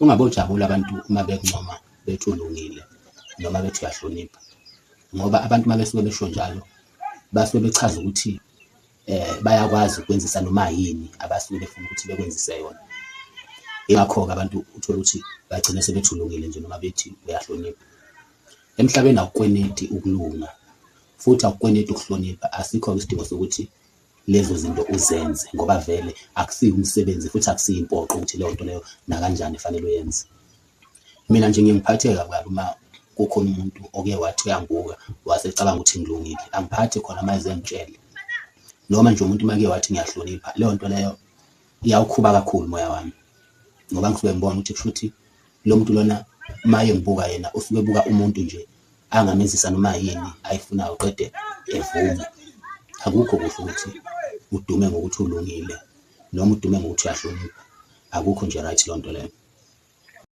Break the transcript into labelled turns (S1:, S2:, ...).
S1: Ungabojabula abantu uma bekuncoma bethi ulungile noma bethi uyahlonipha, ngoba abantu uma besuke besho njalo basuke bechaza ukuthi bayakwazi ukwenzisa noma yini abasuke befuna ukuthi bekwenzise yona. Yingakho-ke abantu uthole ukuthi bagcine sebethi ulungile nje noma bethi uyahlonipha. Emhlabeni awukweneti ukulunga futhi awukweneti ukuhlonipha, asikho-ke isidingo sokuthi lezo zinto uzenze ngoba vele akusiwo umsebenzi futhi akusiyo impoqo ukuthi leyo nto leyo nakanjani fanele uyenze. Mina nje ngiye ngiphatheke kabi kabi uma kukhona umuntu oke wathi uyangibuka wase ecabanga ukuthi ngilungile, angiphathi khona uma eze engitshele. Noma nje umuntu uma eke wathi ngiyahlonipha, leyo nto leyo iyawukhuba kakhulu umoya wami ngoba ngisuke ngibona ukuthi kushuthi lo muntu lona uma engibuka yena usuke ebuka umuntu nje angamenzisa noma yini ayifunayo qede evume. Akukho kuhle ukuthi udume ngokuthi ulungile noma udume ngokuthi uyahlonipha, akukho nje right leyo nto leyo.